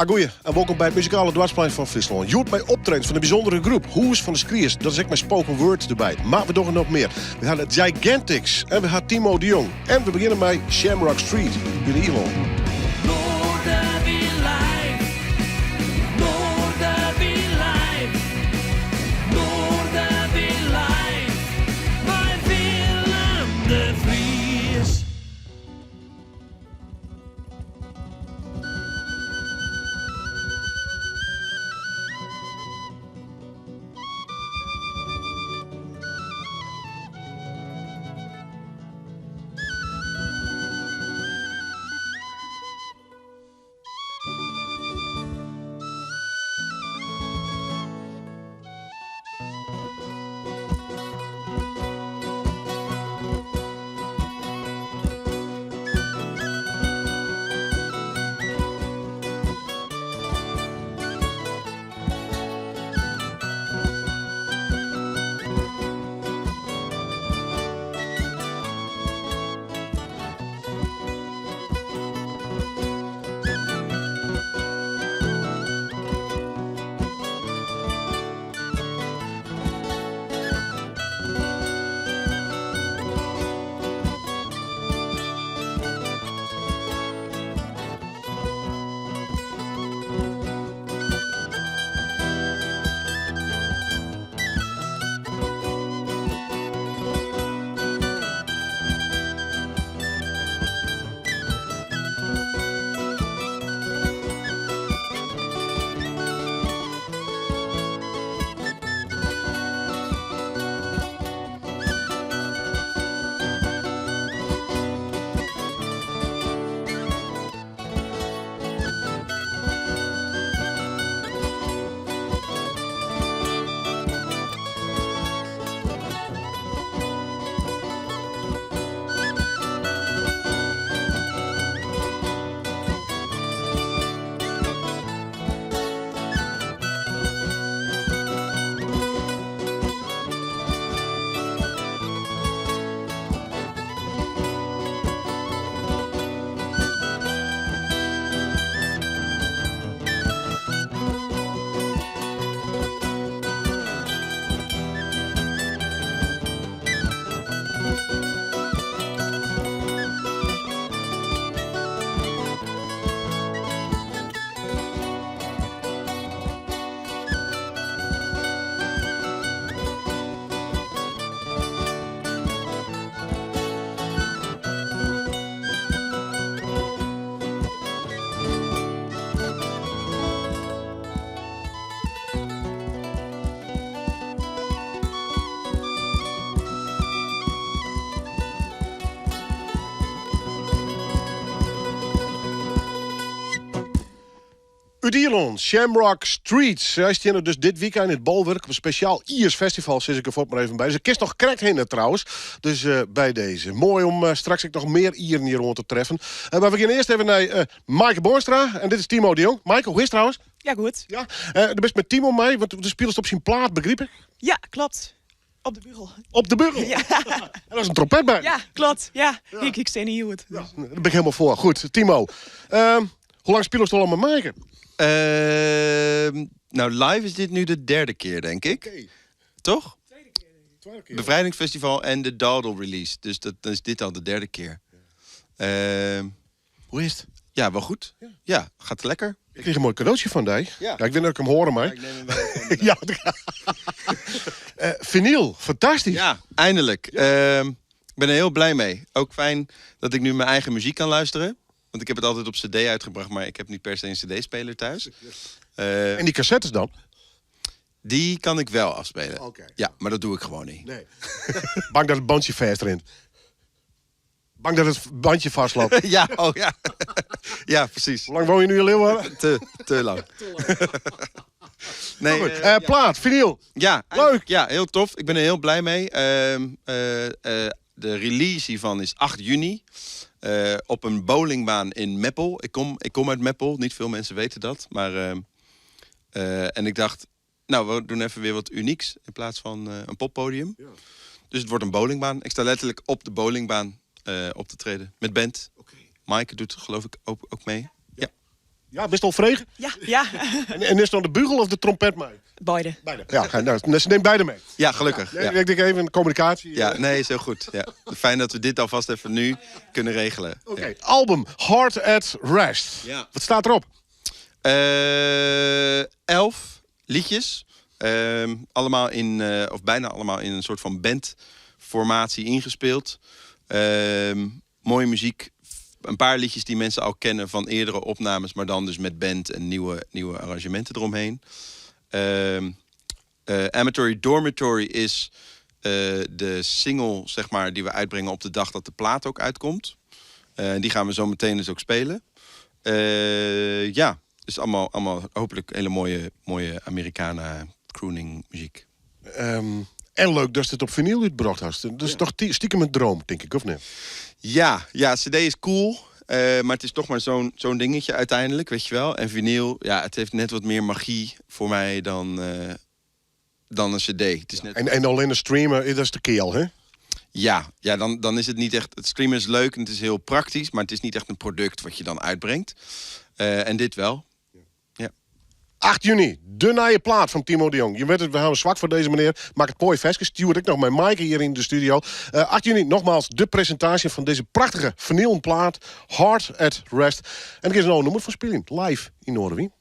Agoeie en wolkom by it muzikale doarpsplein fan Fryslân. Hjoed mei optredens fan de bysûndere groep Hûs fan de Skries. Dat is ek mei spoken word derby. Mar we dogge noch mear. We ha de Gigantics en we ha Timo de Jong. En we begjinne mei Shamrock Street by de Ierlân. Ut Ierlân, Shamrock Street. Sy steane dus dit wykein yn it Bolwurk op in spesjaal Iers festival, sis ik der fuort mar even by. Se kinst noch krekt hinne trouwens. Dus eh, by dizze. Moai om eh, straks ek noch mear Ieren hjir oan te treffen. Eh, mar we gean earst even nei uh, Maaike Boonstra. En dit is Timo de Jong. Maaike, hoe is it trouwens? Ja, goed. Ja, do bist mei Timo mei, want do spilest op syn plaat, begryp ik? Ja, kloppet. Op de bugel. Op de bugel? Ja. En daar is in trompet by. Ja, kloppet. Ja. Ik stean hjir hjoed. Ja, dêr bin ik hielendal foar. Goed, Timo. Hoe lang spilest al mei Maaike? Nou, live is dit nu de derde keer, denk ik. Oké. Toch? Tweede keer, denk ik. Tweede keer. Bevrijdingsfestival en de Dawdle release. Dus dat, dan is dit al de derde keer. Hoe is it? Ja, wel goed. Ja, gaat lekker. Ik krige in moai kadootsje fan dy. Ja. Ik wit net oft ik him hâlde mei. Ja, ik neem hem wel even. Ja, vinyl, fantastysk. Ja, eindelijk. Ik ben er heel blij mee. Ook fijn dat ik nu mijn eigen muziek kan luisteren. Want ik heb het altijd op cd uitgebracht, maar ik heb niet per se een cd-speler thuis. En die cassettes dan? Die kan ik wel afspelen. Oké. Ja, maar dat doe ik gewoon niet. Nee. Bang dat it bandje fêstrint. Bang dat it bandje vastloopt. Ja, oh ja. Ja, precies. Hoe lang woon je nu in Leeuwarden? Te lang. Nee, Goed, ja. plaat, vinyl. Ja, Leuk. Ja, heel tof. Ik ben er heel blij mee. De release hiervan is 8 juni. Op een bowlingbaan in Meppel. Ik kom uit Meppel. Niet veel mensen weten dat. Maar en ik dacht, nou, we doen even weer wat unieks in plaats van een poppodium. Dus het wordt een bowlingbaan. Ik sta letterlijk op de bowlingbaan op te treden. Met band. Maaike doet geloof ik ook mee. Ja. Ja, bist al frege? Ja, ja. En is dan de bugel of de trompet mei? Beide. Beide. Ja, nou, ze neemt beide mee. Ja, gelukkig. Ja. Ik denk even een communicatie. Ja, nee, is heel goed. Ja. Fijn dat we dit alvast even nu kunnen regelen. Oké, album Heart at Rest. Ja. Wat staat erop? 11 liedjes. Allemaal in, of bijna allemaal in een soort van bandformatie ingespeeld. Mooie muziek. Een paar liedjes die mensen al kennen van eerdere opnames, maar dan dus met band en nieuwe arrangementen eromheen. Amatory Dormitory is de single, zeg maar, die we uitbrengen op de dag dat de plaat ook uitkomt. Die gaan we zo meteen dus ook spelen. Ja, dus allemaal hopelijk hele mooie Americana crooning muziek. En leuk dat ze het op vinyl uitgebracht had. Dat is toch stiekem een droom, denk ik, of niet? Ja, ja, cd is cool. Maar het is toch maar zo'n dingetje uiteindelijk, weet je wel. En vinyl, ja, het heeft net wat meer magie voor mij dan een cd. Het is net... En alleen een streamer, dat is de keel, hè? Ja, ja, dan is het niet echt... Het streamen is leuk en het is heel praktisch, maar het is niet echt een product wat je dan uitbrengt. En dit wel. Ja. 8 juni, de nieuwe plaat van Timo de Jong. Je weet het, we houden zwak voor deze meneer. Maak het mooi vestje. Stuur ik nog mijn Maaike hier in de studio. 8 juni, nogmaals, de presentatie van deze prachtige vinyl plaat. Heart at Rest. En ik is nou een nummer van spelen. Live in Noardewyn.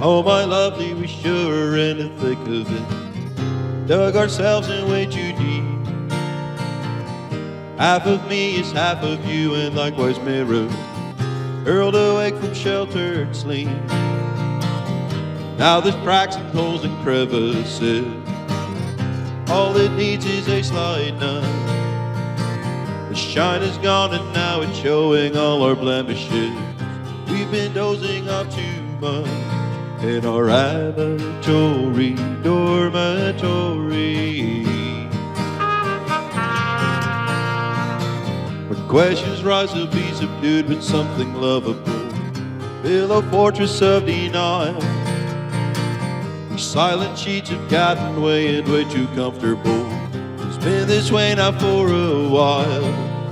Oh, my lovely, we sure are in the thick of it. Dug ourselves in way too deep. Half of me is half of you, and likewise mirror. Hurled awake from sheltered sleep. Now there's cracks and holes and crevices. All it needs is a slight nudge. The shine is gone and now it's showing all our blemishes. We've been dozing off too much in our amatory dormitory. When questions rise, they'll be subdued with something lovable. Build a fortress of denial. These silent sheets have gotten way and way too comfortable. It's been this way now for a while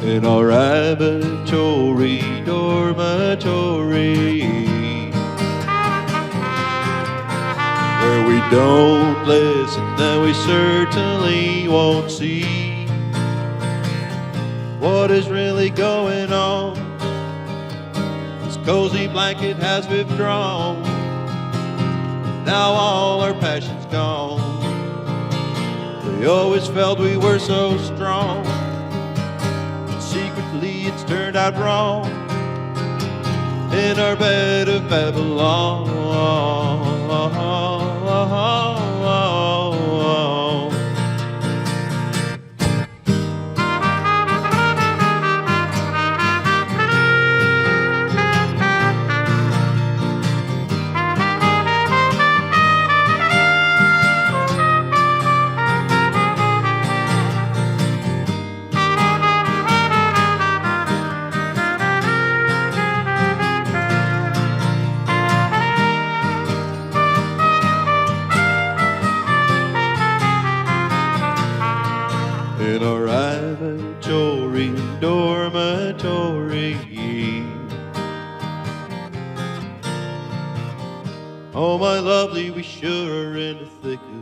in our amatory dormitory, where we don't listen, then we certainly won't see what is really going on. This cozy blanket has withdrawn. Now all our passion's gone. We always felt we were so strong. But secretly it's turned out wrong. In our bed of Babylon. In our amatory dormitory. Oh, my lovely, we sure are in the thick of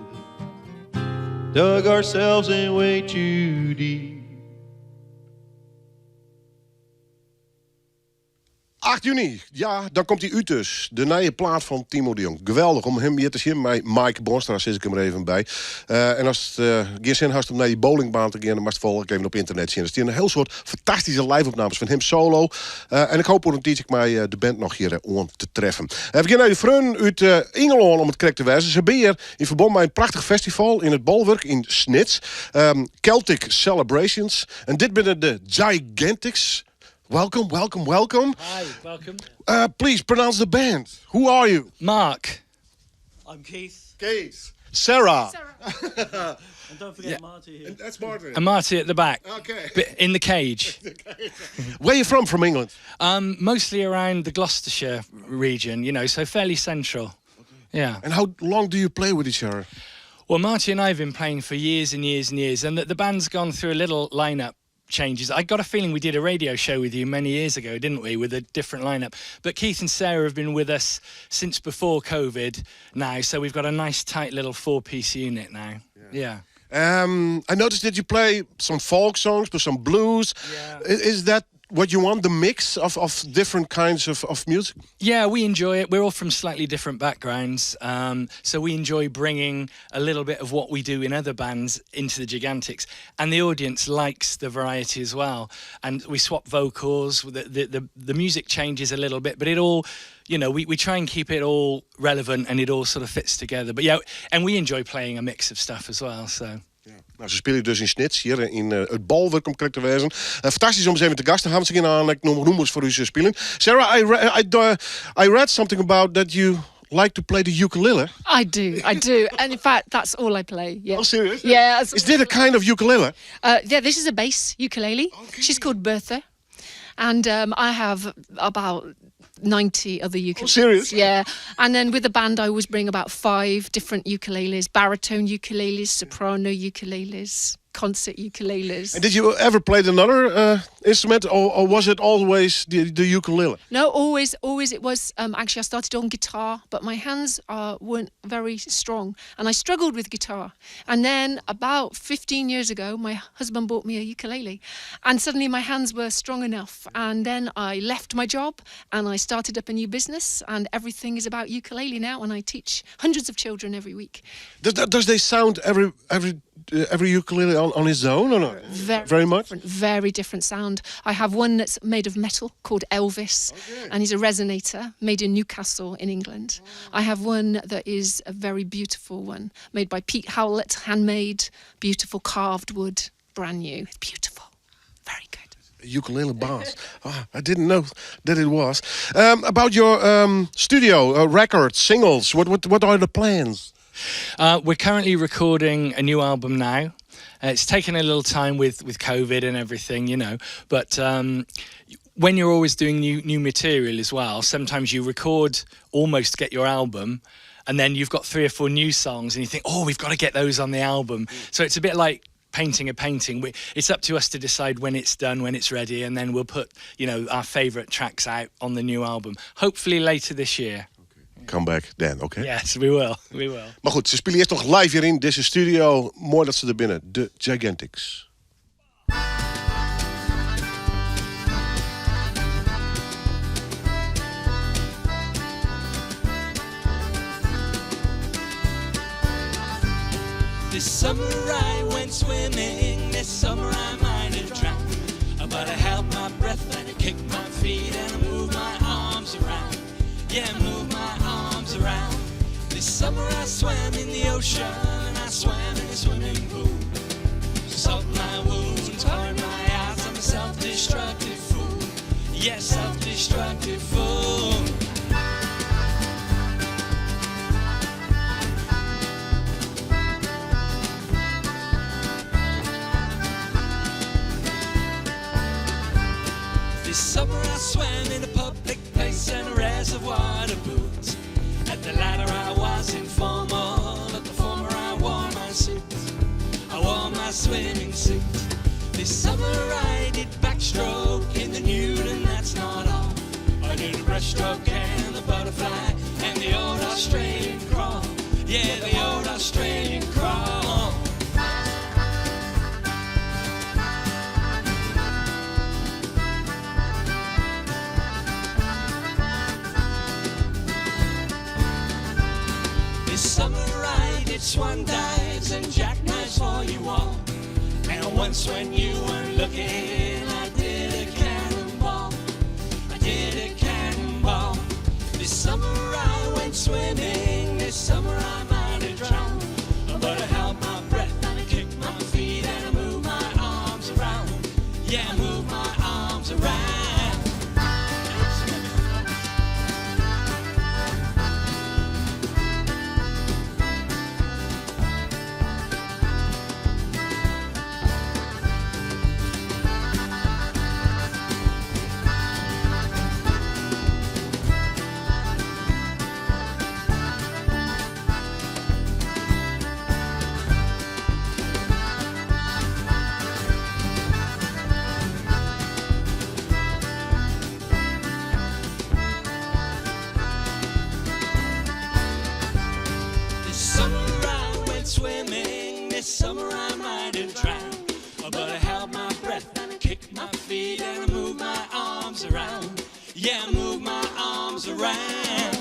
it. Dug ourselves in way too deep. 8 juni, ja, dan komt hij uit dus. De nieuwe plaat van Timo de Jong. Geweldig om hem hier te zien. Met Mike Bonstra zit ik hem er even bij. En als het geen zin had om naar die bowlingbaan te gaan, dan mag het volg ik even op internet zien. Er staan een heel soort fantastische live-opnames van hem solo. En ik hoop ook een tijdje mij de band nog hier om te treffen. We gaan naar de Freun uit Ingelân om het correct te wijzen. Ze hebben hier in verband met een prachtig festival in het Bolwerk in Snits. Celtic Celebrations. En dit binnen de Gigantics. Welcome, welcome, welcome. Hi, welcome. Please pronounce the band. Who are you? Mark. I'm Keith. Keith. Sarah. Sarah. And don't forget Marty here. That's Martin. And Marty at the back. Okay. In the cage. Where are you from? From England? Mostly around the Gloucestershire region, so fairly central. Yeah. And how long do you play with each other? Well, Marty and I have been playing for years and years and years, and the band's gone through a little lineup changes. I got a feeling we did a radio show with you many years ago, didn't we, with a different lineup. But Keith and Sarah have been with us since before COVID now, so we've got a nice tight little four-piece unit now. Yeah. I noticed that you play some folk songs, but some blues. Yeah. Is that what you want, the mix of different kinds of music? Yeah, we enjoy it. We're all from slightly different backgrounds, so we enjoy bringing a little bit of what we do in other bands into the Gigantics, and the audience likes the variety as well. And we swap vocals, the music changes a little bit, but it all, you know, we try and keep it all relevant and it all sort of fits together. And we enjoy playing a mix of stuff as well, so... Ja. Nou, ze spelen dus in Snits, hier in het Bolwerk om correct te wezen. Fantastisch om ze even te gast te hebben. Ze gaan aan, ik noem noemers voor u ze spelen. Sarah, I read something about that you like to play the ukulele. I do, I do. And in fact, that's all I play. Yeah. Oh, serious? Yeah. That's Is this a kind of ukulele? Yeah, this is a bass ukulele. Okay. She's called Bertha. And I have about 90 other ukuleles. Oh, serious? Yeah. And then with the band, I always bring about 5 different ukuleles, baritone ukuleles, soprano ukuleles, concert ukuleles. And did you ever play another instrument, or was it always the ukulele? No, always it was. Actually, I started on guitar, but my hands weren't very strong, and I struggled with guitar. And then about 15 years ago, my husband bought me a ukulele, and suddenly my hands were strong enough. And then I left my job, and I started up a new business, and everything is about ukulele now. And I teach hundreds of children every week. Does they sound every ukulele on its own or not? Very, Very much? different, very different sound. I have one that's made of metal called Elvis, and he's a resonator made in Newcastle in England. I have one that is a very beautiful one made by Pete Howlett, handmade, beautiful carved wood, brand new. It's beautiful. Very good. Ukulele bass. I didn't know that it was. About your studio, records, singles, what are the plans? We're currently recording a new album now. It's taken a little time with COVID and everything, but when you're always doing new material as well, sometimes you record, almost get your album, and then you've got 3 or 4 new songs and you think, oh, we've got to get those on the album. So it's a bit like painting a painting. It's up to us to decide when it's done, when it's ready, and then we'll put our favourite tracks out on the new album, hopefully later this year. Come back then, okay? Yes, we will. We will. Maar goed, ze spelen eerst nog live hier in deze studio. Mooi dat ze er binnen. De Gigantics. This summer I went swimming, this summer I might have drowned. But I held my breath and I kicked my feet and I moved my arms around. Yeah, move my arms around. This summer I swam in the ocean and I swam in the swimming pool. Salt my wounds, covered my eyes, I'm a self-destructive fool. Yeah, self-destructive fool. This summer I swam in a public place and a reservoir to boot. At the latter I was informal, at the former I wore my suit. I wore my swimming suit. This summer I did backstroke in the nude, and that's not all. I did the breaststroke and the butterfly and the old Australian crawl. Yeah, the old Australian crawl. This summer I did swan dives and jackknives for you all. And once when you weren't looking, I did a cannonball. I did a cannonball. This summer I went swimming. This summer I might have drowned. But I held my breath and I kicked my feet and I moved my arms around. Yeah, I moved my arms around. around.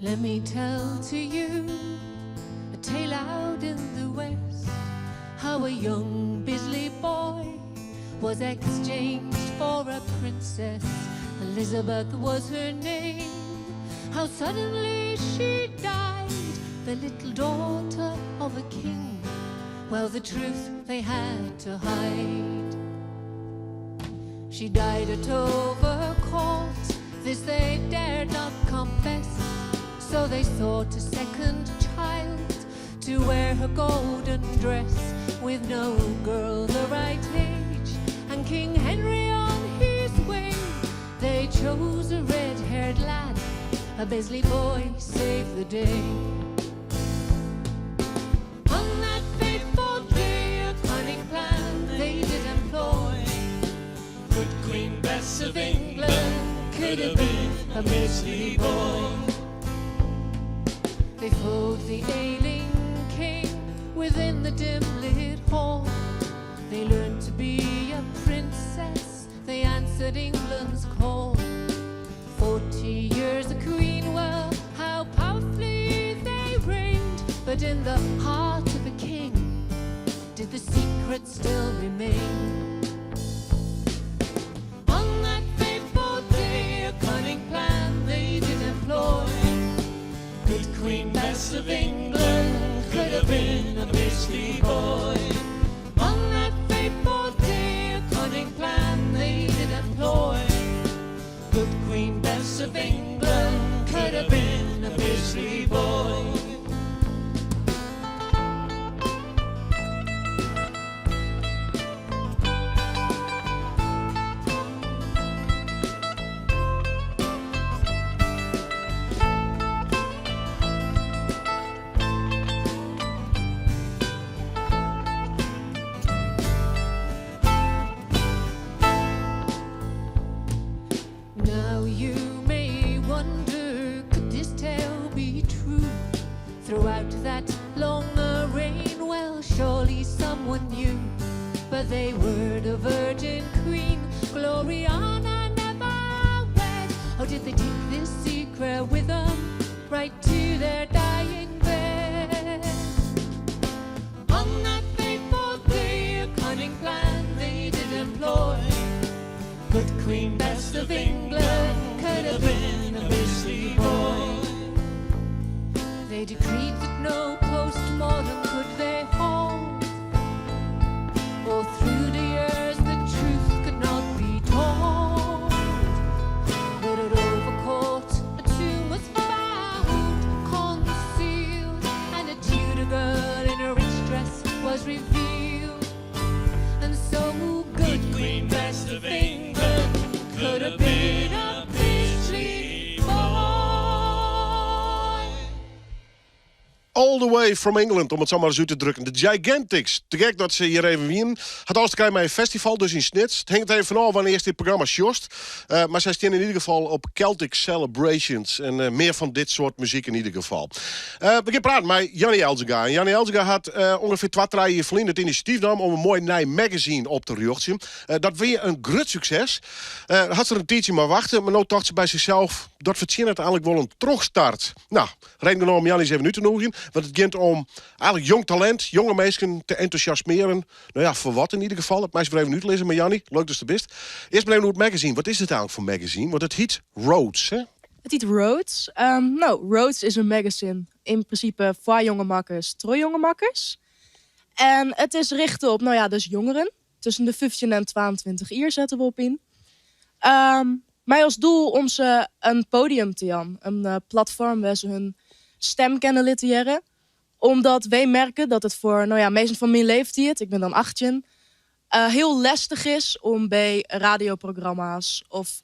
Let me tell to you a tale out in the west how a young Bisley boy was exchanged for a princess. Elizabeth was her name. How suddenly she died, the little daughter of a king. Well, the truth they had to hide. She died at Dover Court, this they dared not confess. So they sought a second child to wear her golden dress with no girl the right age. And King Henry on his way, they chose a red haired lad, a Bisley boy saved the day. On that fateful day, a cunning plan they did employ. Good Queen Bess of England could have been a Bisley boy. They followed the ailing king within the dim lit hall. They learned to be a princess, they answered England's call. 40 years a queen, well, how powerfully they reigned. But in the heart of a king, did the secret still remain? On that fateful day, a cunning plan they did employ. Good Queen Bess of England could have been a Bisley boy. On that fateful day, a cunning plan they did employ. Good Queen Bess of England could have been a Bisley boy. Now you may wonder, could this tale be true? Throughout that long reign, well, surely someone knew. But they were the Virgin Queen, Gloriana never wed. Oh, did they take this secret with them right to their dying bed? On that fateful day, a cunning plan they did employ. Good Queen Bess of England could have been a Bisley boy. They decreed that no post-mortem could they hold. All through the years the truth could not be told. But at Dover Court a tomb was found concealed, and a Tudor girl in a rich dress was revealed. And so good Queen Bess of England could have been a Bisley boy. All the way from England, om it sa mar ris út te drukken. De Gigantics. Te gek dat se hjir even wienen. Hat alles te krijen mei in festival, dus yn Snits. It hinget even fan ôf wannear'tst dit programma sjochst. Mar sy steane yn ieder gefal op Celtic Celebrations. En mear fan dit soart muzyk yn ieder gefal. We gean praten mei Janny Elzinga. En Janny Elzinga hat ûngefear twa, trije jier ferlyn it inisjatyf naam om in moai nij magazine op te rjochtsjen. Dat wie in grut sukses. Hat se der in tiidsje mei wachte, mar no tocht se by sichsels, dat fertsjinnet eigenlik wol in trochstart. No, reden genôch om Janny ris even út te nûgjen. Want it giet om eigenlik jong talint, jonge minsken te entûsjasmearjen. No ja, foar wat yn ieder gefal. Dat meist wer even útlizze mei Janny. Leuk datst der bist. Earst mar even oer it magazine. Wat is it eigenlik foar magazine? Want it hjit Roads, hè? It hjit Roads. No, Roads is in magazine yn prinsipe foar jonge makkers, troch jonge makkers. En it is rjochte op, no ja, dus jongeren. Tusken de 15 en 22 jier sette we op yn. Mei as doel om se in podium te jaan. In platfoarm wêr't se harren stim kinne litte hearre. Omdat wy merke dat it foar, no ja, minsken fan myn leeftiid, ik bin dan 18, hiel lestich is om by radioprogramma's of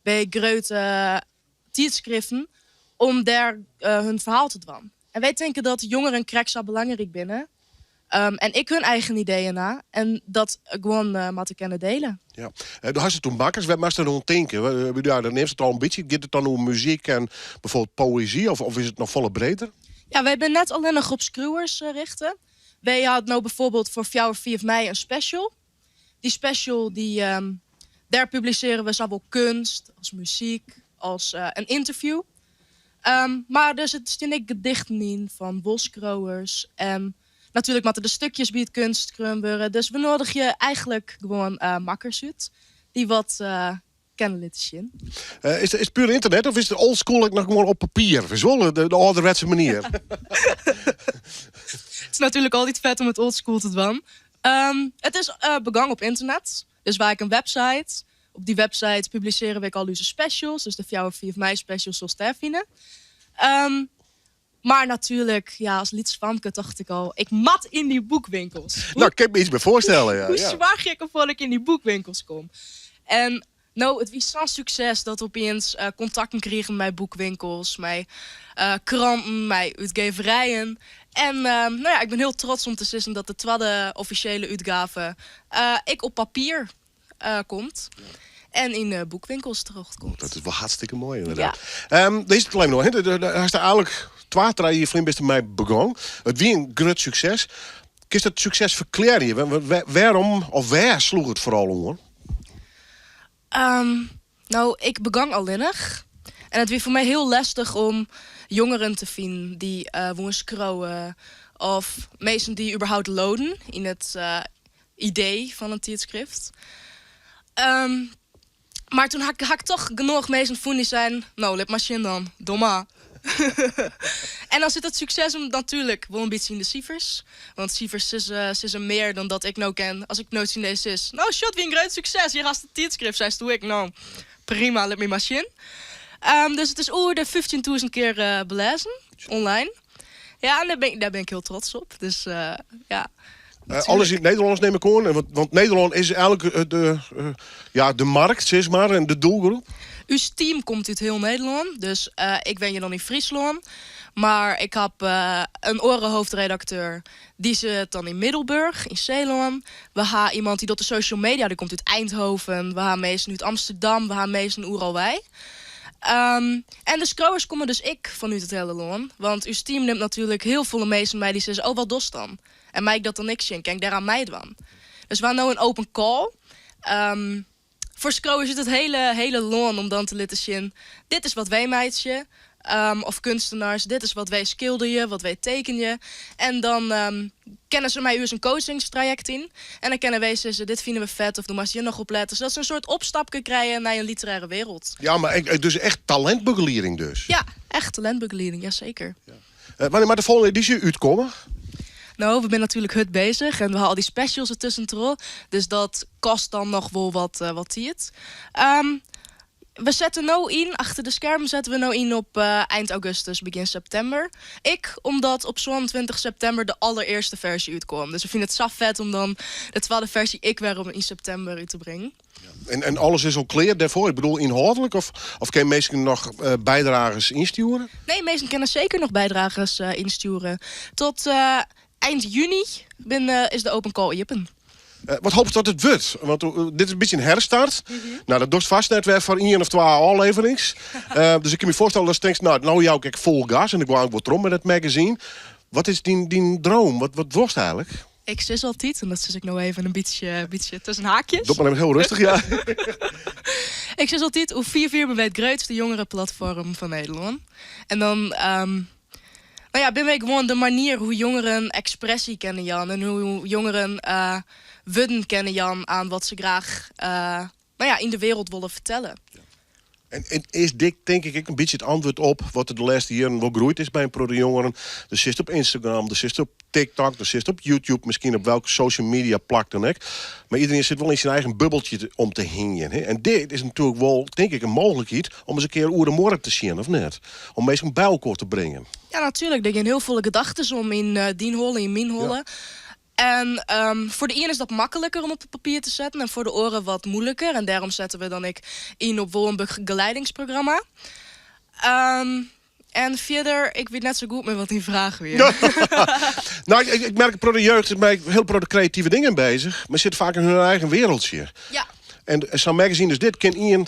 by grutte tydskriften. Om dêr hun ferhaal te dwaan. En wy tinke dat jongeren krekt sa belangryk binne en ek hun eigen ideeën ha en dat gewoan moatte kinne dele. Ja. Do hast it oer makkers, wêr moatst dan oan tinke? Ja, dan neamst it al in bytsje. Giet it dan oer muzyk en bijvoorbeeld poëzy of, of is it noch folle breder? Ja, wy binne net allinnich op skriuwers richte. Wy hawwe no bijvoorbeeld foar fjouwer fiif mei in special. Dy special dy, dêr publisearje we sawol keunst as muzyk as in ynterview. Mar der stean ek gedichten yn fan wol skriuwers en natuerlik moatte der stikjes by it keunst skreaun wurde. Dus we noadigje eigentlik gewoan makkers út dy't wat kinne litte sjen. Is it puer ynternet of is it old school ek noch gewoan op papier? Is wol de âlderwetse manier. It is natuerlik altyd fet om it old school te dwaan. It is begûn op ynternet. Dus wy ha ek in website. Op dy website publisearje we ek al ús specials. Dus de fjouwer fiif mei specials silst dêr fine. Mar natuerlik, ja, as lyts famke tocht ik al, ik moat yn dy boekwinkels. Nou, ik kin my iets by foarstelle, ja. Hoe soargje ik derfoar dat ik yn dy boekwinkels kom? En no, it wie sa'n sukses dat opiens kontakten krigen mei boekwinkels, mei kranten, mei útgeverijen. En no ja, ik bin hiel trots om te sizzen dat de twadde offisjele útgave ek op papier komt en yn de boekwinkels terecht komt. Dat is wol hartstikke moai ynderdaad. Ja. Dizze klein noch, hast eigentlik twa, trije jier ferlyn bist dermei begûn. It wie in grut sukses. Kinst dat sukses ferklearje? Wêrom of wêr sloech it foaral oan? No, ik begûn allinnich. En it wie foar my hiel lestich om jongeren te finen dy't woene skriuwe. Of minsken dy't überhaupt leauden yn it idee fan in tydskrift. Mar toen ha ik toch genôch minsken fûn dy't seinen, no, lit mar sjen dan, doch mar. En dan sit it sukses him natuerlik wol in bytsje yn de sifers. Want sifers sizze mear dan dat ik no ken. As ik no tsjin dy sis, no sjoch, it wie in grut sukses, hjir hast it tydskrift, seisto ek, no, prima, lit my mar sjen. Dus it is oer de 15.000 kear belêzen, online. Ja, en dêr bin ik hiel trots op. Dus ja. Alles yn it Nederlânsk nim ik oan, want Nederlân is eigentlik de, ja, de markt, sis mar, en de doelgroep. Us team komt út hiel Nederlân, dus ik wenje dan yn Fryslân. Mar ik ha in oare hoofdredakteur, dy sit dan yn Middelburg, yn Seelân. We ha iemand dy't docht de social media, dy komt út Eindhoven. We ha minsken út Amsterdam, we ha minsken oeral wei. En de skriuwers komme dus ek fanút it hiele lân. Want ús team nimt natuerlik hiel folle minsken mei dy't sizze, oh wat dochst dan? En mei ik dat dan ek sjen? Kin ik dêr oan meidwaan? Dus we ha no in open call foar skriuwers út it hiele, hiele lân om dan te litten sjen, dit is wat wy meitsje. Of keunstners, dit is wat wy skilderje, wat wy tekenje. En dan kinne se mei ús in coachingstrajekt yn. En dan kinne wy sizze, dit fine we fet of do moatst hjir noch op lette. Sadat se in soart opstapke krije nei in literêre wereld. Ja, mar dus echt talintbegelieding dus? Ja, echt talintbegelieding, jaseker. Ja. Wannear moat de folgjende edysje útkomme? No, we binne natuerlik hurd bezich en we ha al dy specials dertuskentroch. Dus dat kostet dan noch wol wat, wat tiid. We sette no yn, achter de skermen sette we no yn op ein augustus, begjin septimber. Ek omdat op 27 septimber de allerearste ferzje útkomt. Dus we fine it sa fet om dan de twadde ferzje ek wer om yn septimber út te bringen. En alles is al klear dêrfoar? Ik bedoel ynhâldlik of, of kinne minsken noch bydrages ynstjoere? Nee, minsken kinne seker noch bydrages ynstjoere. Tot ein juny bin, is de open call iepen. Wat hopest dat it wurdt? Want dit is in bytsje in herstart. No, dat dochst fêst net wer foar ien of twa ôfleverings. Dus ik kin my foarstelle datst tinkst, no, no jou ik ek fol gas en ik gean ek wol troch mei dat magazine. Wat is dyn, dyn droom? Wat, wat wolst eigentlik? Ik sis altyd, en dat sis ik no even in bytsje, bytsje tusken haakjes. Doch mar even hiel rêstich, ja. Ik sis altyd, oer fiif jier binne wy it grutste jongerenplatfoarm fan Nederlân. En dan, no ja, binne wy gewoan de manier hoe't jongeren ekspresje kinne jaan en hoe't jongeren wurden kinne jaan oan wat se graach no ja, yn de wereld wolle fertelle. En is dit tink ik ek in bytsje it antwurd op wat der de lêste jierren wol groeid is by in protte jongeren? Do sitst op Instagram, do sitst op TikTok, do sitst op YouTube, miskien op welk social media plak dan ek. Mar iderien sit wol yn syn eigen bubbeltsje om te hingjen. Hè? En dit is natuerlik wol, tink ik, in mooglikheid om ris in kear oer de muorre te sjen, of net? Om minsken by elkoar te bringen. Ja, natuerlik. Der gean hiel folle gedachten om yn dyn holle, yn myn holle. En foar de ien is dat makliker om op it papier te setten en foar de oare wat muoiliker. En dêrom sette we dan ek yn op wol in begeleidingsprogramma. En fierder, ik wit net sa goed mear wat dyn fraach wie. No, ik merk de jeugd is mei hiel protte kreative dingen beuzich, mar sit faak yn hun eigen wereldje. En sa'n magazine as dit kin ien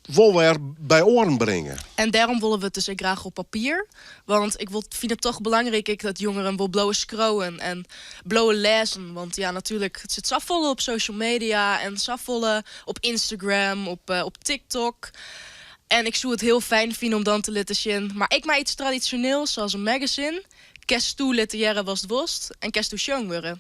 wol wer by oaren bringe. En dêrom wolle we it dus ek graach op papier. Want ik wol, fyn it toch belangryk ek dat jongeren wol bliuwe skriuwen en bliuwe lêzen. Want ja, natuerlik, it sit safolle op social media en safolle op Instagram, op TikTok. En ik soe it hiel fijn fine om dan te litten sjen. Mar ek mei iets tradisjoneels, sa as in magazine, kinsto litte hearre watst wolst en kinsto sjoen wurde.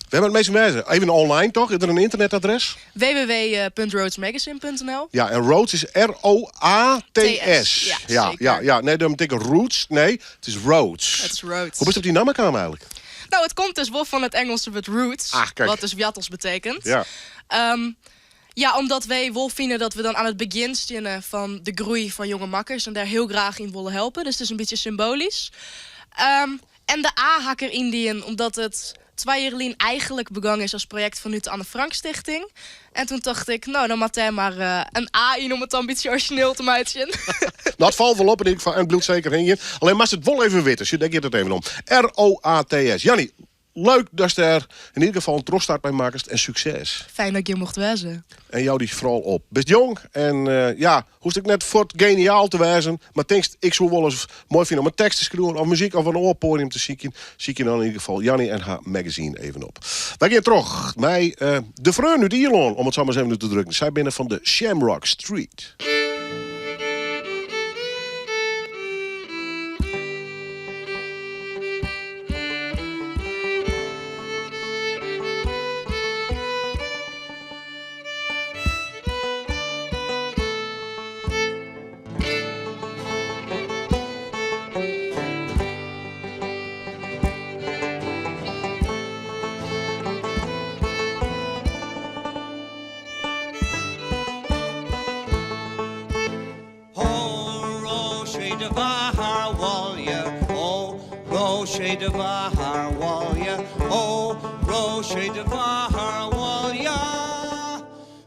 Wêr moatte minsken wêze? Even online toch? Is der in ynternetadres? www.roatsmagazine.nl Ja, en Roats is R-O-A-T-S. Ja, ja, zeker. Ja. Nee, dan betekent Roots. Nee, it is Roats. Het is Roats. Hoe bist op dy namme kaam eigentlik? No, it komt dus wol fan it Ingelske wurd roots, Ah, kijk. wat dus woartels betekent. Ja, omdat wy wol fine dat we dan oan it begjin steane fan de groei fan jonge makkers en dêr hiel graach yn wolle helpe. Dus it is in bytsje symboalysk. En de A ha ik deryn dien omdat it twa jier lyn eigentlik begûn is as projekt fanút de Anne Frank Stichting. En toen tocht ik, no, dan moat dêr mar in A yn om it dan in bytsje orizjineel te meitsjen. No, it falt wol op yn ieder gefal en it bliuwt seker hingjen. Allinne moatst it wol even witte, sjoch, dêr giet it even om. R-O-A-T-S. Janny, leuk datst dêr yn ieder gefal in trochstart mei makkest en sukses. Fijn dat ik hjir mocht wêze. En jou dy foaral op. Bist jong en ja, hoechst ek net fuort geniaal te wêzen, mar tinkst, ik soe wol ris moai fine om in tekst te skriuwen of muzyk of in oar poadium te sykjen, sykje dan yn ieder gefal Janny en har magazine even op. Wy gean troch mei de freonen út Ierlân, om it sa mar ris even út te drukken. Sy binne fan de Shamrock Street. Ó raibh sé de mhaith thar bhaile, Ó raibh sé de mhaith thar bhaile, Ó raibh sé de mhaith thar bhaile,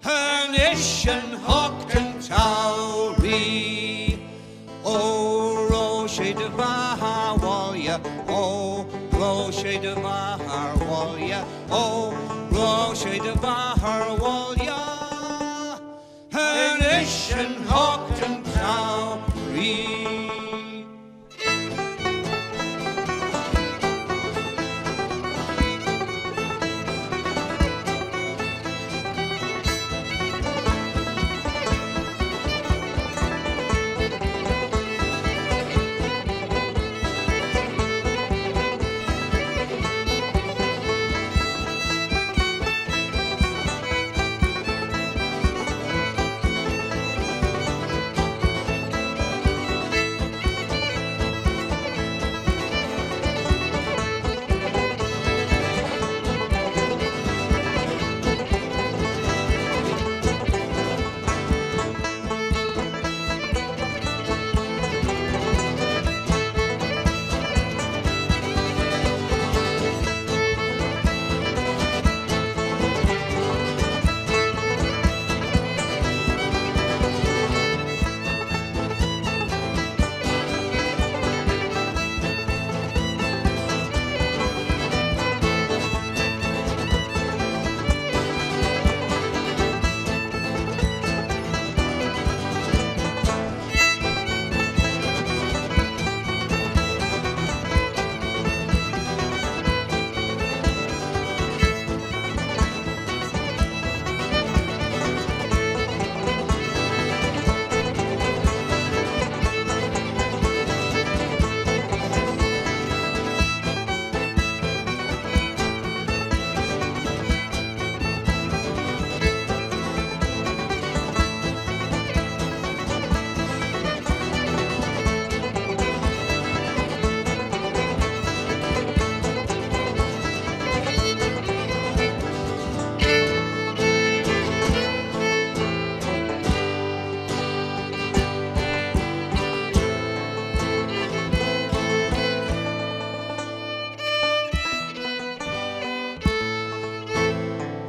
Anois an hocht an tsamhraidh. Ó raibh sé de mhaith thar bhaile, Ó raibh sé de mhaith thar bhaile, Ó raibh sé de mhaith thar bhaile, Anois an hocht an tsamhraidh.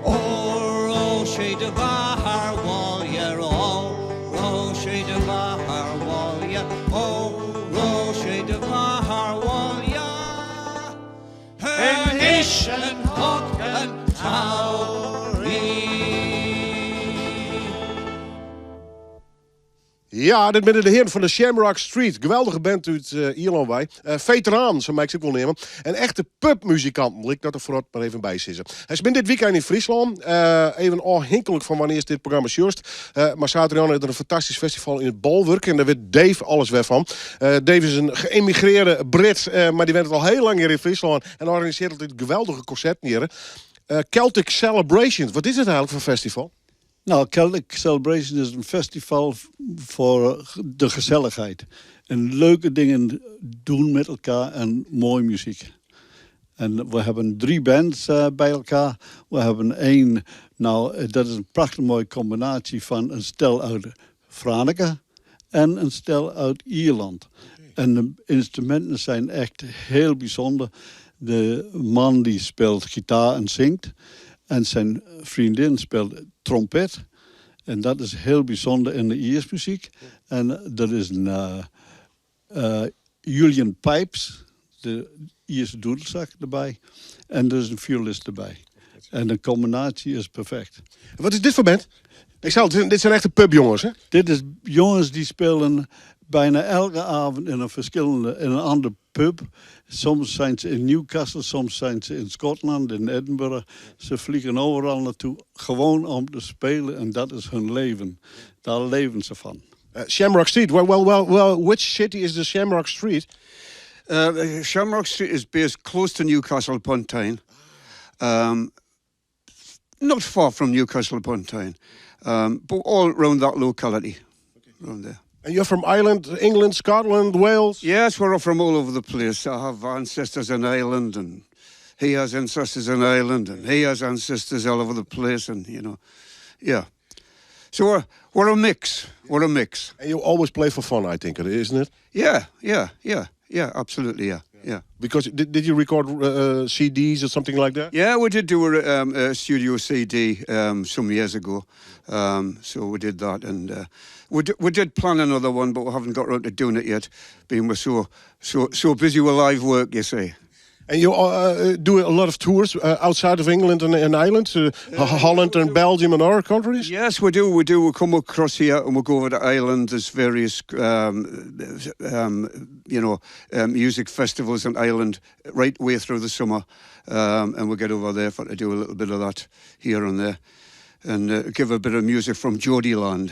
Ó raibh sé de mhaith thar bhaile, ó raibh sé de mhaith thar bhaile, ó raibh. Ja, dit binne de hearen fan de Shamrock Street. Geweldige band út uh, Ierlân wei. Uh, veteraan, sa mei ik se ek wol neame. En echte pubmuzikanten, lit ik dat der foarôf mar even by sizze. Se binne dit wykein yn Fryslân. Uh, even ôfhinklik fan wannear'tst dit programma sjochst. Mar saterdeitemoarn is der in fantastysk festival yn it Bolwurk. En dêr wit Dave alles wer fan. Dave is in geëmigreerde Brit, mar dy wennet al hiel lang hjir yn Fryslân. En organisearret altyd geweldige konserten hjir. Celtic Celebrations, wat is it eigenlik foar festival? Nou, Celtic Celebration is een festival voor de gezelligheid. En leuke dingen doen met elkaar en mooie muziek. En we hebben drie bands bij elkaar. We hebben één, nou, dat is een prachtig mooie combinatie van een stel uit Franeker en een stel uit Ierland. En de instrumenten zijn echt heel bijzonder. De man die speelt gitaar en zingt. En zijn vriendin speelt trompet. En dat is heel bijzonder in de Ierse muziek. En dat is een uilleann pipes, de Ierse doedelzak erbij. En er is een violist erbij. En de combinatie is perfect. Wat is dit voor band? Ik zei al, dit zijn echte pubjongens, hè? Dit is jongens die spelen bijna elke avond in een verschillende, in een andere pub. Soms zijn ze in Newcastle, soms zijn ze in Schotland, in Edinburgh. Ze vliegen overal naartoe, gewoon om te spelen. En dat is hun leven. Daar leven ze van. Shamrock Street. Well, which city is the Shamrock Street? Shamrock Street is based close to Newcastle upon Tyne. Not far from Newcastle upon Tyne, but all round that locality, round there. And you're from Ireland, England, Scotland, Wales? Yes, we're all from all over the place. I have ancestors in Ireland, and he has ancestors in Ireland, and he has ancestors all over the place, and yeah. So we're a mix. We're a mix. And you always play for fun, I think, isn't it? Yeah, absolutely, yeah. Because did you record CDs or something like that? Yeah, we did do a studio CD some years ago. So we did that, and we did plan another one, but we haven't got round to doing it yet, being we're so so so busy with live work, you see. And you do a lot of tours outside of England and Ireland, Holland and Belgium and other countries? Yes, we do. We do. We come across here and we go over to Ireland. There's various music festivals in Ireland right way through the summer. And we get over there for to do a little bit of that here and there. And give a bit of music from Geordieland.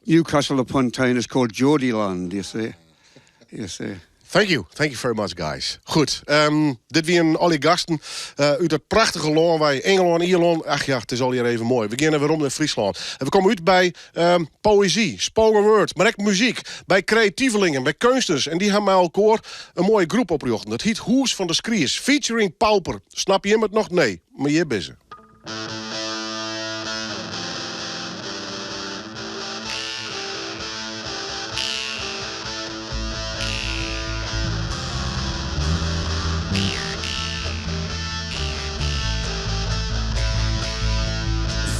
Newcastle upon Tyne is called Geordieland, you see. You see. Thank you. Thank you very much, guys. Goed, dit wienen alle gasten út it prachtige lân wei Ingelân, Ierlân. Ach ja, it is allegear even moai. We geane werom nei Fryslân. En we komme út by poëzy, spoken word, mar ek muzyk. By kreativelingen, by keunstners. En dy ha mei elkoar in moaie groep oprjochte. Dat hjit Hûs fan de Skries, featuring Pauper. Snap jim it noch? Nee, mar hjir binne se.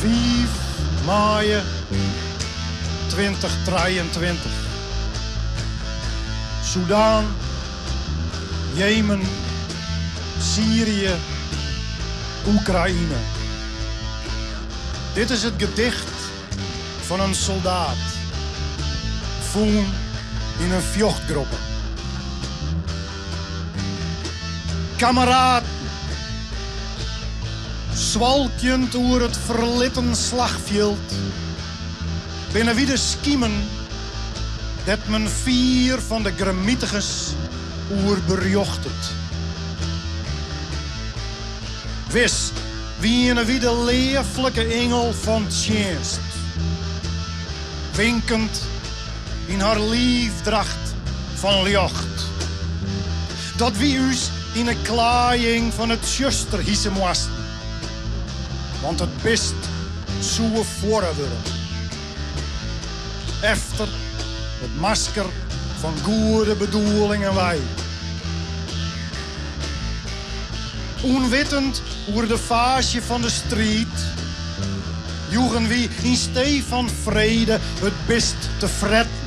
Fiif maaie 2023. Soedan, Jemen, Syrië, Oekraïne. Dit is it gedicht fan in soldaat. Fûn yn in fjochtgroppe. Kameraden, swalkjend oer it ferlitten slachfjild, binne wy de skimen dêr't men fier fan de grimmitigens oer berjochtet. Wis wiene wy de leaflike ingel fan tsjinst, winkend yn har liifdracht fan ljocht, dat wy ús yn 'e klaaiïng fan it tsjuster hise moasten, want it bist soe fuorre wurde. Efter it masker fan goede bedoelingen wei. Ûnwittend oer de faasje fan de striid, joegen wy yn stee fan frede it bist te fretten.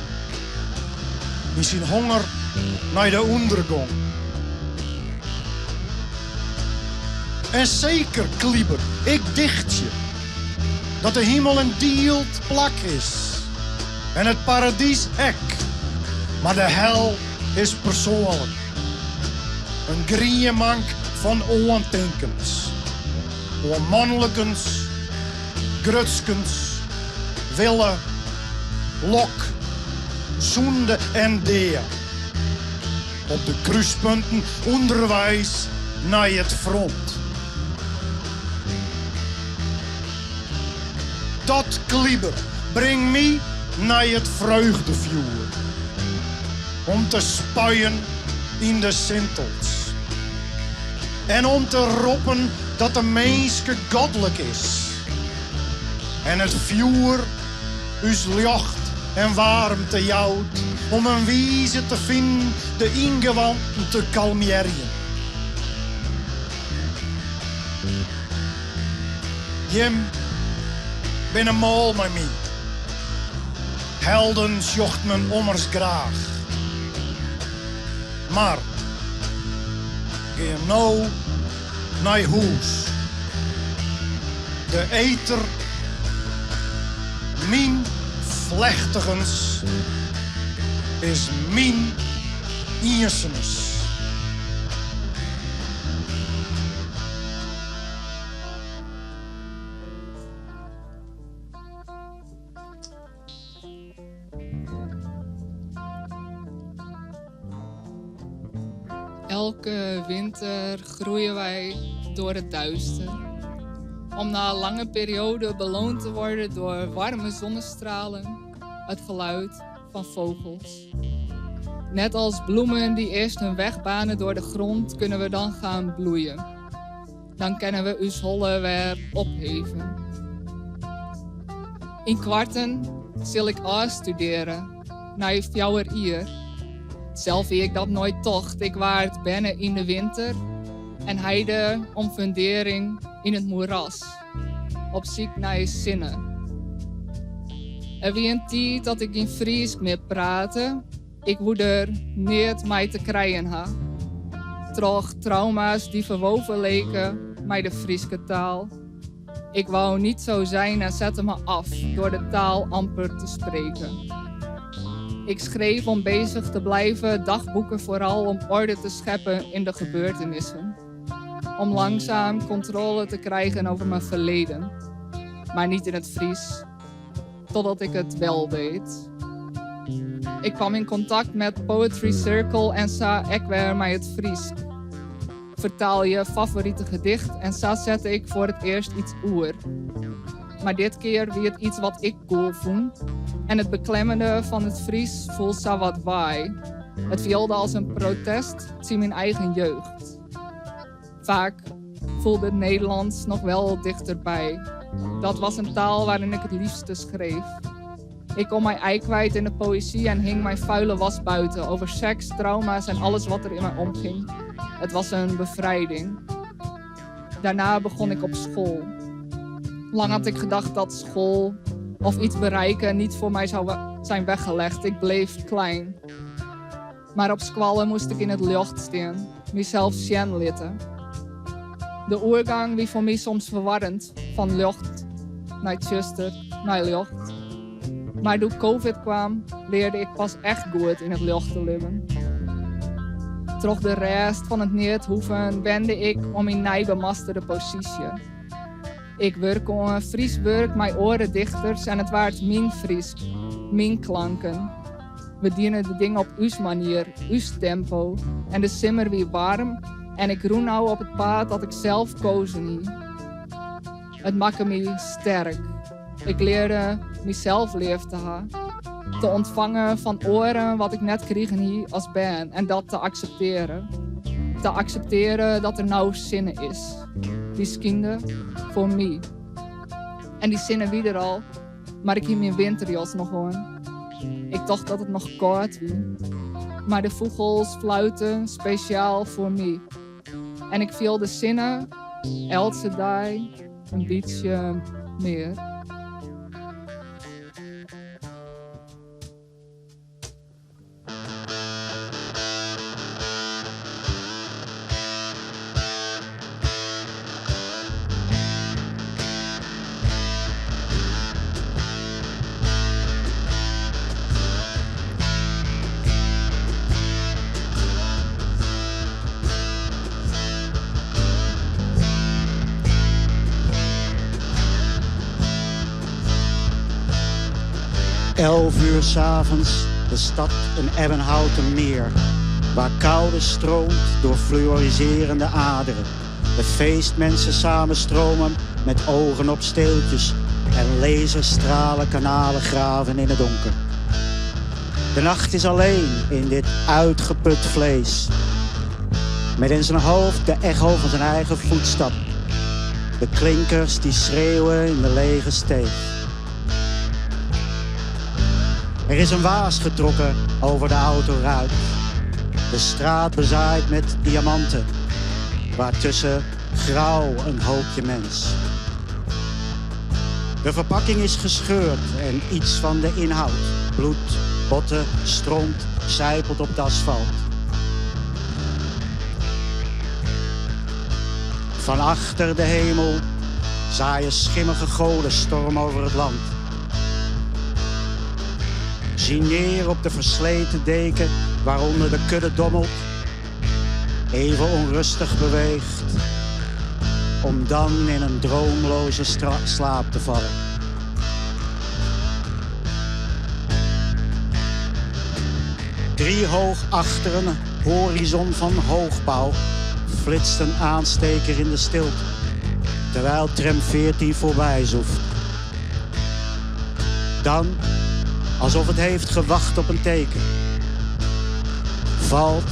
Yn syn honger nei de ûndergong. En seker, Kliber, ik dichtsje dat de himel in dield plak is. En it paradys ek. Mar de hel is persoanlik. In grienmank fan oantinkens. Oan manlikens, grutskens, wille, lok, sûnde en dea. Op de krúspunten ûnderweis nei it front. Dat kliber bring my nei it freugdefjoer. Om te spuien yn de sintels. En om te roppen dat de minske godlik is. En it fjoer ús ljocht en waarmte jout om in wize te finen de yngewanten te kalmearjen. Jim binne mâl mei my. Helden sjocht men ommers graach. Mar gean no nei hûs. De eter, myn flechtigens, is myn iensumens. Elke winter groeien wij door het duister. Om na een lange periode beloond te worden door warme zonnestralen, het geluid van vogels. Net als bloemen die eerst hun weg banen door de grond, kunnen we dan gaan bloeien. Dan kennen we ús holle wer opheven. Yn koarten sil ik ôfstudearje, nei fjouwer jier. Sels hie ik dat noait tocht. Ik waard berne yn de winter en heide om fundearring yn it moeras. Op syk nei sinne. Der wie in tiid dat ik gjin Frysk mear prate. Ik woe der neat mei te krijen ha. Troch trauma's dy't ferwoven leken mei de Fryske taal. Ik wou niet zo zijn en zette me af door de taal amper te spreken. Ik schreef om bezig te blijven, dagboeken vooral om orde te scheppen in de gebeurtenissen. Om langzaam controle te krijgen over mijn verleden. Maar niet in het Fries, totdat ik het wel deed. Ik kwam in contact met Poetry Circle en sa ek wer mei it Frysk. Fertaal je favorite gedicht en sa sette ik foar it earst iets oer. Mar dit kear wie it iets wat ik cool fûn. En it beklemmende fan it Frysk foel sa wat wei. It fielde as in protest tsjin myn eigen jeugd. Faak fielde it Nederlânsk noch wol tichterby. Dat was een taal waarin ik het liefste schreef. Ik kon mijn ei kwijt in de poëzie en hing mijn vuile was buiten over seks, trauma's en alles wat er in mij omging. Het was een bevrijding. Daarna begon ik op school. Lang had ik gedacht dat school of iets bereiken niet voor mij zou zijn weggelegd. Ik bleef klein. Mar op skoalle moast ik yn it ljocht stean, mysels sjen litte. De oergong wie foar my soms ferwarrend, fan ljocht nei tsjuster, nei ljocht. Mar doe't Covid kaam, learde ik pas echt goed yn it ljocht te libjen. Troch de rêst fan it neat hoeven wende ik oan myn nij bemastere posysje. Ik wurke oan Frysk wurk mei oare dichters en it waard myn Frysk, myn klanken. We diene de dingen op ús manier, ús tempo. En de simmer wie waarm en ik rûn no op it paad dat ik sels keazen hie. It makke my sterk. Ik learde mysels leaf te hawwen. Te ûntfangen fan oaren wat ik net krigen hie as bern en dat te akseptearjen. Te akseptearjen dat der no sinne is. Dy skynde foar my. En dy sinne wie der al, mar ik hie myn winterjas noch oan. Ik tocht dat it noch kâld wie. Mar de fûgels fluiten spesjaal foar my. En ik fiel de sinne elke dei in bytsje mear. 11 uur 's avonds, de stad een ebbenhouten meer. Waar koude stroomt door fluoriserende aderen. De feestmensen samenstromen met ogen op steeltjes. En laserstralen kanalen graven in het donker. De nacht is alleen in dit uitgeput vlees. Met in zijn hoofd de echo van zijn eigen voetstap. De klinkers die schreeuwen in de lege steeg. Er is een waas getrokken over de autoruit. De straat bezaaid met diamanten. Waartussen grauw een hoopje mens. De verpakking is gescheurd en iets van de inhoud, bloed, botten, stront, sijpelt op het asfalt. Van achter de hemel zaaien schimmige goden storm over het land. Zien neer op de versleten deken waaronder de kudde dommelt, even onrustig beweegt, om dan in een droomloze slaap te vallen. Driehoog achter een horizon van hoogbouw flitst een aansteker in de stilte, terwijl tram 14 voorbij zoeft. Dan, alsof het heeft gewacht op een teken, valt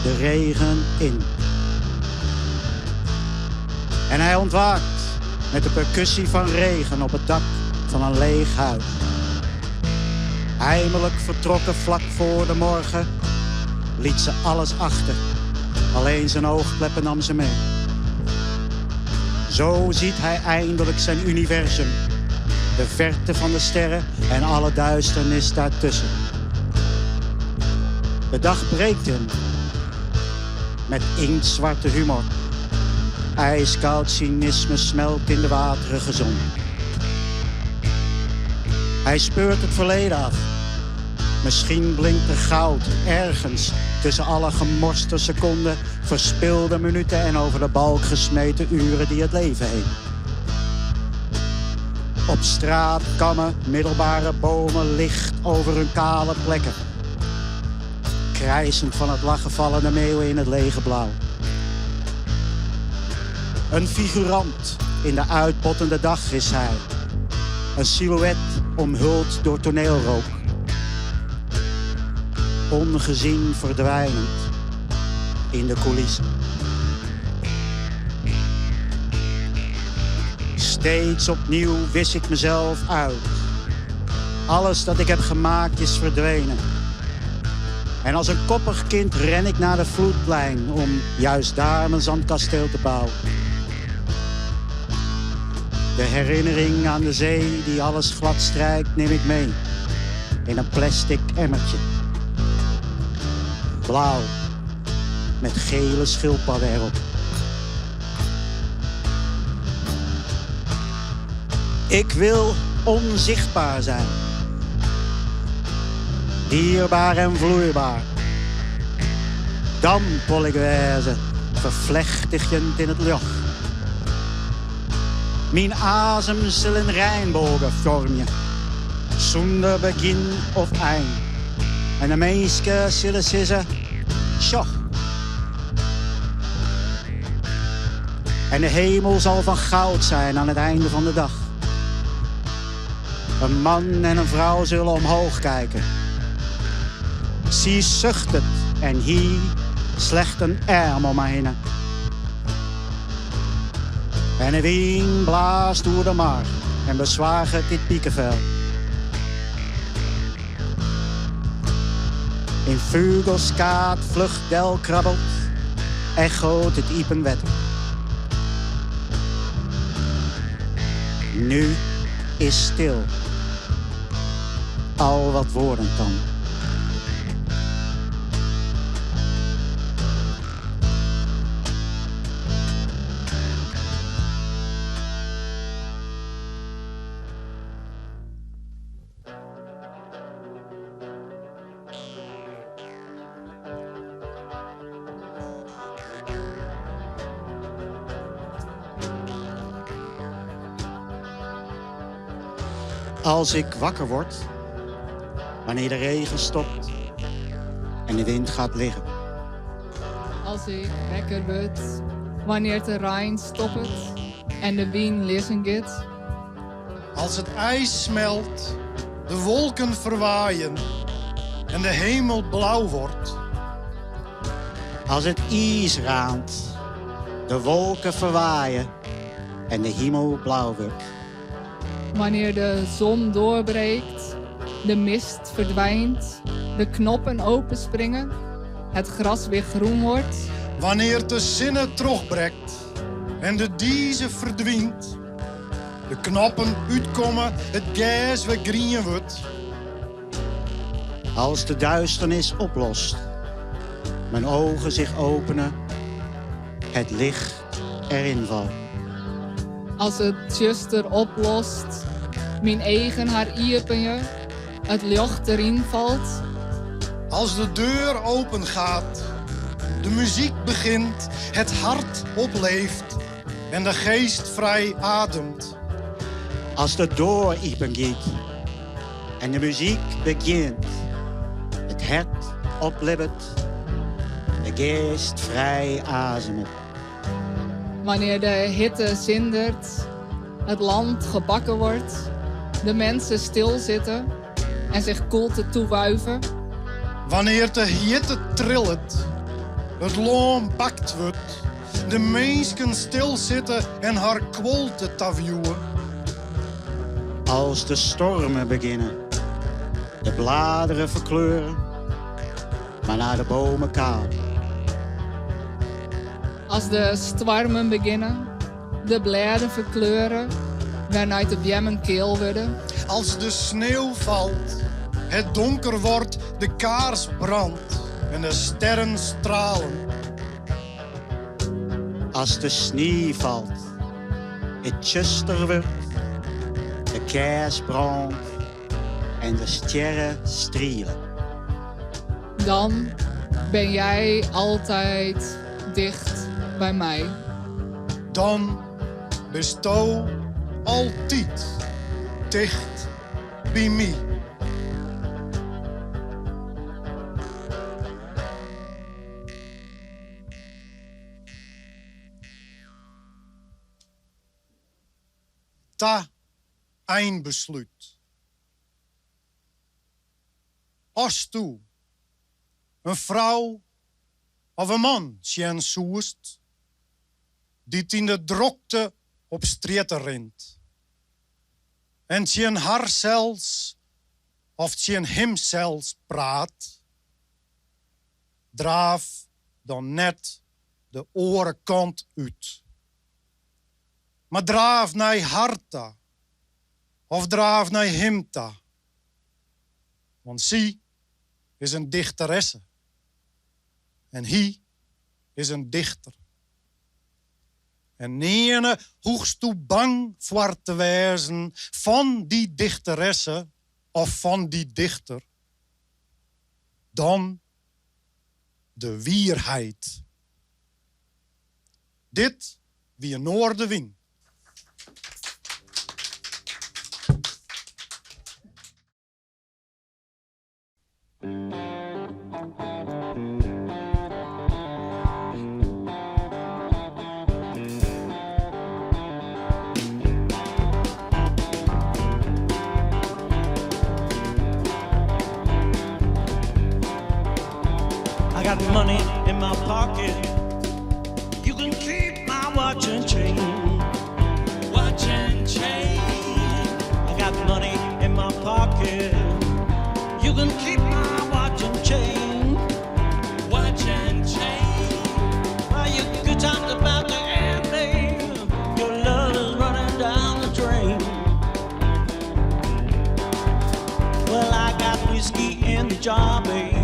de regen in. En hij ontwaakt met de percussie van regen op het dak van een leeg huis. Heimelijk vertrokken vlak voor de morgen, liet ze alles achter. Alleen zijn oogkleppen nam ze mee. Zo ziet hij eindelijk zijn universum. De verte van de sterren en alle duisternis daartussen. De dag breekt hem. Met inktzwarte humor. Ijskoud cynisme smelt in de waterige zon. Hij speurt het verleden af. Misschien blinkt er goud ergens tussen alle gemorste seconden, verspilde minuten en over de balk gesmeten uren die het leven heen. Op straat kammen middelbare bomen licht over hun kale plekken. Krijsend van het lachen vallen de meeuwen in het lege blauw. Een figurant in de uitpottende dag is hij. Een silhouet omhuld door toneelrook. Ongezien verdwijnend in de coulissen. Steeds opnieuw wis ik mezelf uit. Alles dat ik heb gemaakt is verdwenen. En als een koppig kind ren ik naar de vloedlijn om juist daar mijn zandkasteel te bouwen. De herinnering aan de zee die alles glad strijkt neem ik mee. In een plastic emmertje. Blauw. Met gele schildpadden erop. Ik wil onzichtbaar zijn. Dierbaar en vloeibaar. Dan wol ik wezen, vervlechtigend in het lucht. Mijn azem zal een regenbogen vormen, zonder begin of eind. En de mensen zullen zeggen, tjoh. En de hemel zal van goud zijn aan het einde van de dag. Een man en een vrouw zullen omhoog kijken. Zie zucht het en hier slecht een arm om haar heen. En de wind blaast door de mar en bezwaagt dit piekenvel. In vugelskaat vlucht del krabbelt, echoot het iepenwet. Nu is stil, al wat woorden kan. Als ik wakker word, Wanneer de regen stopt en de wind gaat liggen. As ik wekker wurd, wannear't de rein stoppet en de wyn lizzen giet. Als het ijs smelt, de wolken verwaaien en de hemel blauw wordt. Als het iis raant, de wolken verwaaien en de hemel blauw wordt. Wanneer de zon doorbreekt, de mist verdwijnt, de knoppen openspringen, het gras weer groen wordt. Wanneer de sinne trochbrekt en de dize verdwijnt, de knoppen útkomme, it gers wer grien wurdt. Als de duisternis oplost, mijn ogen zich openen, het licht erin valt. As it tsjuster oplost, myn eagen har iepenje, it ljocht deryn falt. Als de deur open gaat, de muziek begint, het hart opleeft en de geest vrij ademt. As de doar iepen giet en de muzyk begjint, it hert oplibbet, de geast frij azemet. Wanneer de hitte zindert, het land gebakken wordt, de mensen stilzitten en zich koelte toewuiven. Wannear't de hjitte trillet, it lân bakt wurdt, de minsken stilsitte en har kuolte tawiuwe. Als de stormen beginnen, de bladeren verkleuren, waarna de bomen kaal. As de stoarmen begjinne, de blêden ferkleure, wêrnei't de beammen keal wurde. Als de sneeuw valt, het donker wordt, de kaars brandt en de sterren stralen. As de snie falt, it tsjuster wurdt, de kears brânt en de stjerren striele. Dan ben jij altijd dicht by my. Dan bisto altyd ticht by my. Ta einbeslút. Asto in frou of in man sjen soest dy't yn de drokte op strjitte rint en tsjin harsels of tsjin himsels praat, draaf dan net de oare kant út, mar draaf nei har ta of draaf nei him ta, want sy is in dichteresse en hy is in dichter. En nearne hoechsto bang foar te wêzen fan dy dichteresse of fan dy dichter, dan de wierheid. Dit wie Noardewyn. I got money in my pocket. You can keep my watch and chain. Watch and chain. I got money in my pocket. You can keep my watch and chain. Watch and chain. Well, your good time's about to end, babe. Your love is running down the drain. Well, I got whiskey in the jar, babe.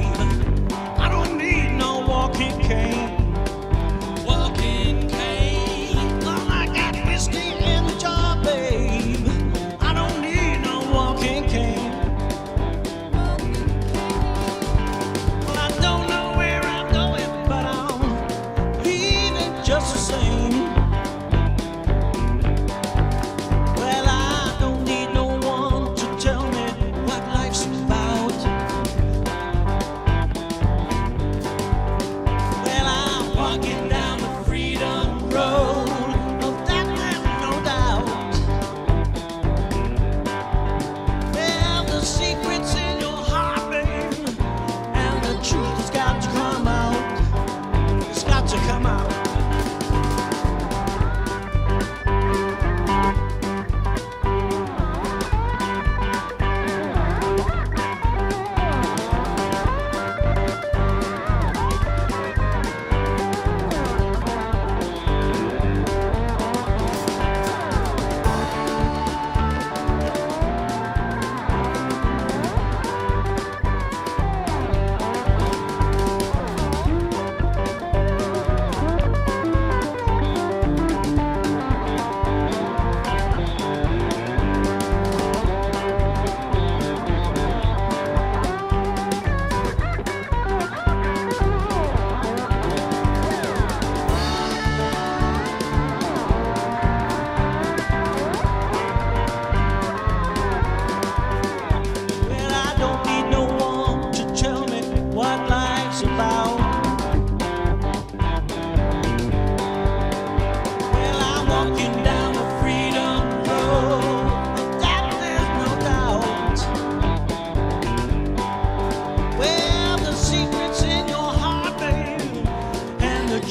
I don't need no walking cane. Walking cane. Well, I got whiskey in the jar, babe. I don't need no walking cane. Well, I don't know where I'm going, but I'm leaving just the same. Well, I don't need no one to tell me what life's about.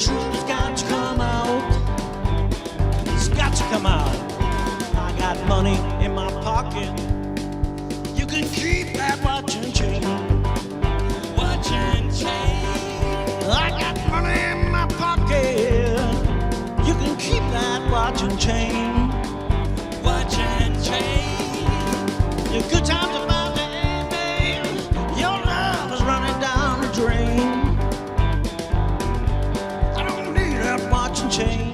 truth's got to come out. It's got to come out. I got money in my pocket. You can keep that watch and chain. Watch and chain. I got money in my pocket. You can keep that watch and chain. Watch and chain. Your good time's about to end, babe. Your love is running down the drain. I don't need that watch and chain.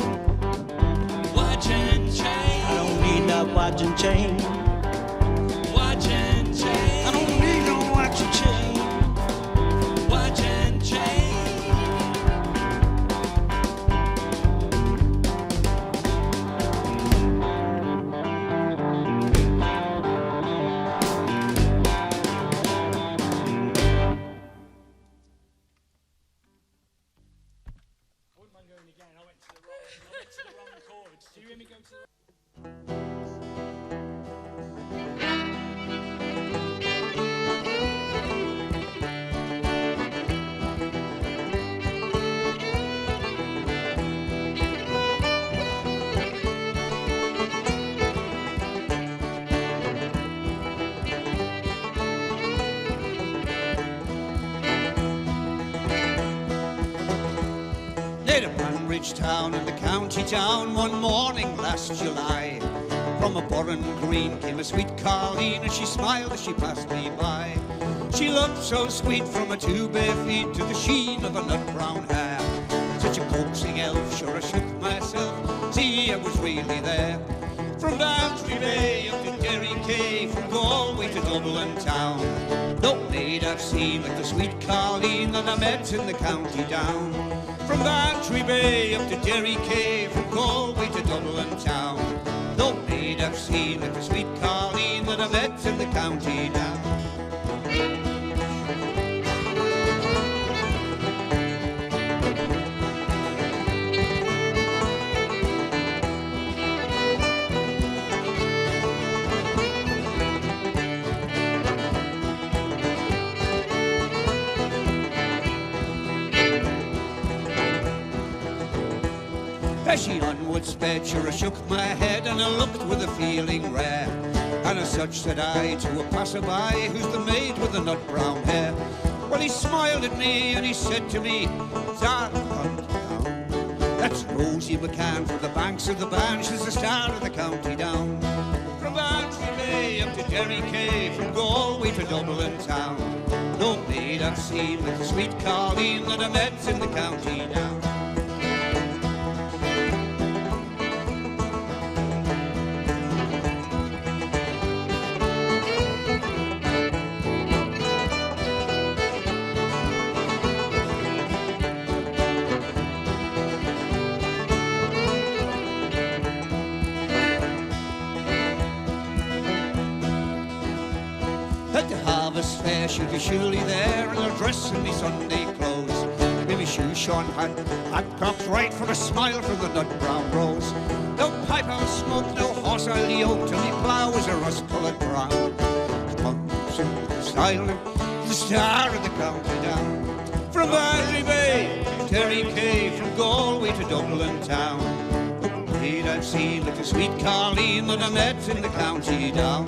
Watch and chain. I don't need that watch and chain. Watch and chain. I don't need no watch and chain. Watch and chain. Near to Banbridge town in the county town one morning last July. From a Burren green came a sweet Carleen and she smiled as she passed me by. She looked so sweet from her two bare feet to the sheen of her nut brown hair. Such a coaxing elf, sure I shook myself, see I was really there. From Bantry Bay up to Derry Quay, from Galway to Dublin town. No maid I've seen like the sweet Carleen that I met in the county down. From Bantry Bay up to Derry Quay, from Galway to Dublin town. No maid I've seen like the sweet Carleen that I met in the county down. As she onward sped, sure I shook my head and I looked with a feeling rare. And as such said I to a passerby, who's the maid with the nut brown hair? Well, he smiled at me and he said to me, Star of town. That's Rosie McCann from the banks of the Bann, she's the star of the county down. From Bantry Bay up to Derry Quay, from Galway to Dublin town. No maid I've seen like the sweet Carleen that I met in the county down. At the harvest fair she'll be surely there and I'll dress in me Sunday clothes. In me shoe shorn hat, hat cocked right for a smile from the nut brown rose. No pipe I'll smoke, no horse I'll yoke till me plough is a rust-coloured brown. Pumps in the silent, the star of the county down. From Bantry Bay to Derry Quay, from Galway to Dublin town. No maid I've seen like the sweet Carleen that I met in the county down.